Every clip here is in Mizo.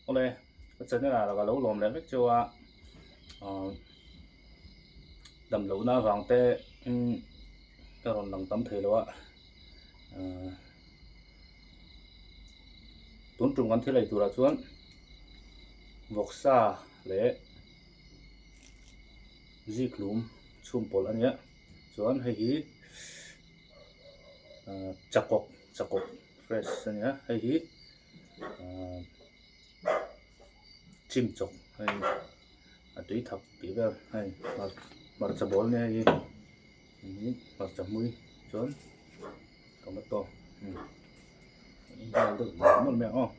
Awle, ka channel ah ka lo lawm leh vek cheu a, ahh dam lohna avang te in ka rawn lang tam thei lo a, ahh tun tum kan thil ei turah chuan vawksa leh zikhlum chhum pawlh a nia chuan hei hi ahh chakawk chakawk fresh a nia hei hi. Ahh chim chawk hei a tui thak tih vel hei hmarcha bawl nia hei hi hmarcha hmui chuan tomato vel deuh mawlh mawlh mai ang aw.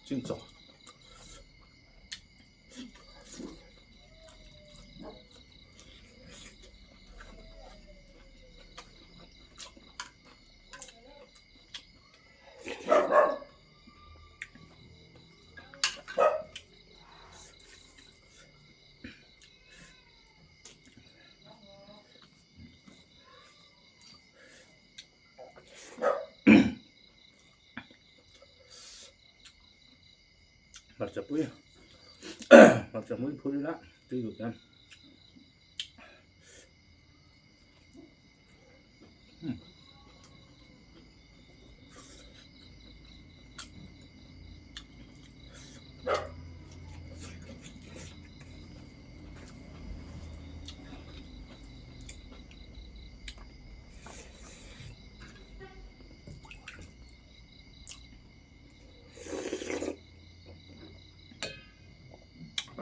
Chin chawk. Hmarcha pui hmarcha hmui phur ila tui duh hian.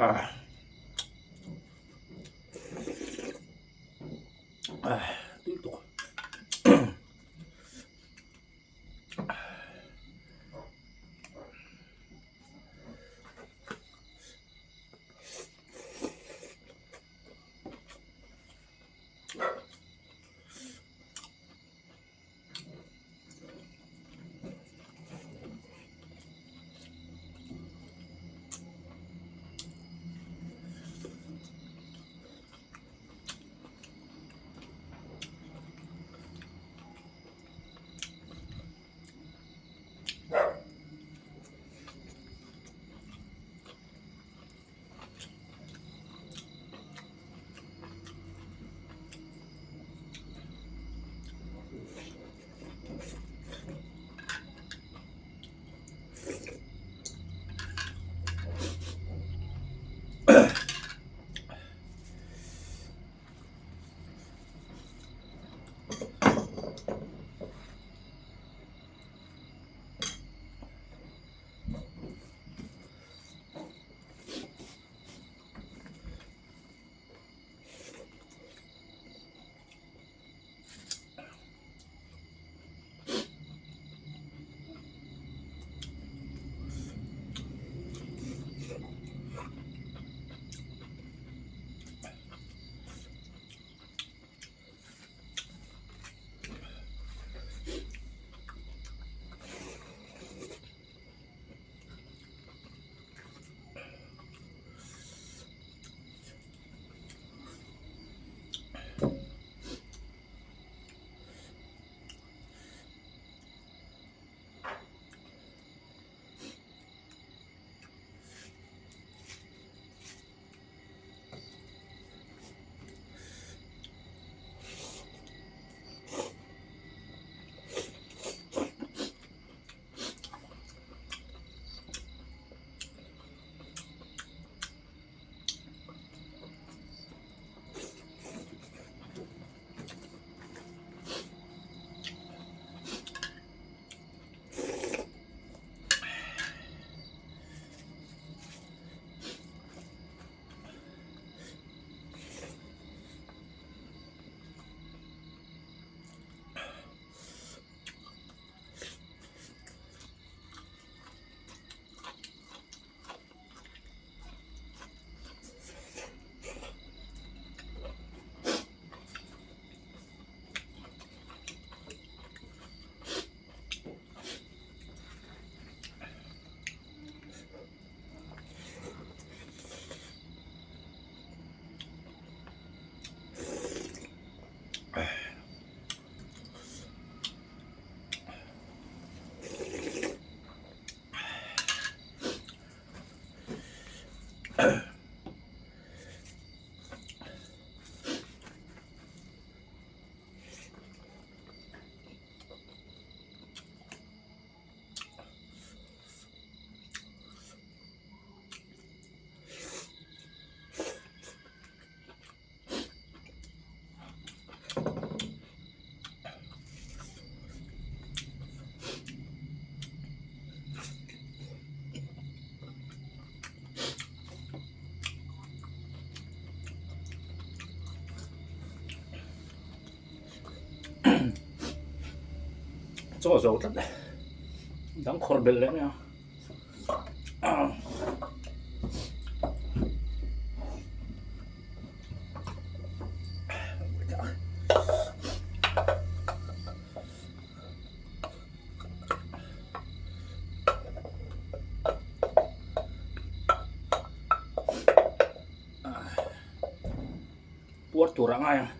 Ah. Ah, tui tuk. Chaw zo tlat dang khawr belh leh mai a. Puar tur a ngai ang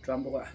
tram bawk a.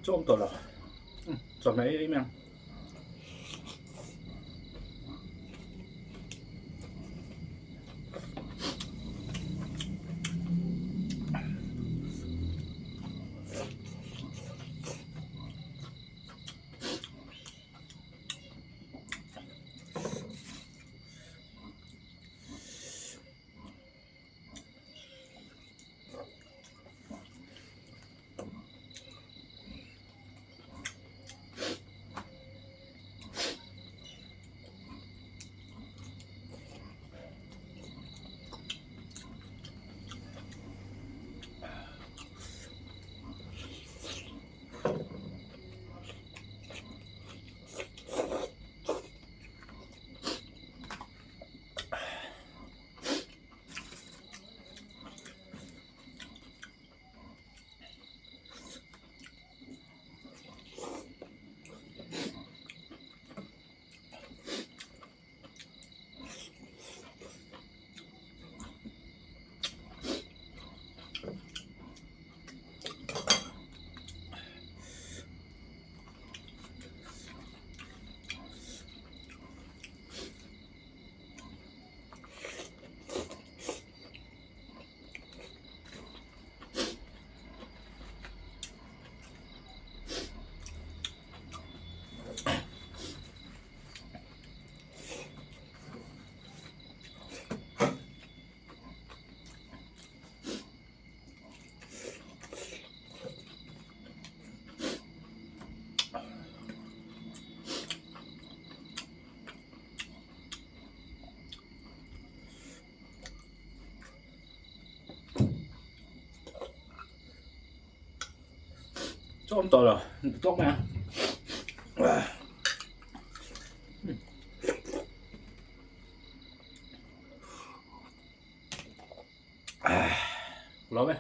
Chawm tawh lo chawhmeh ei mai ang. Chawm tawh lo tawk mai a. Lawm e.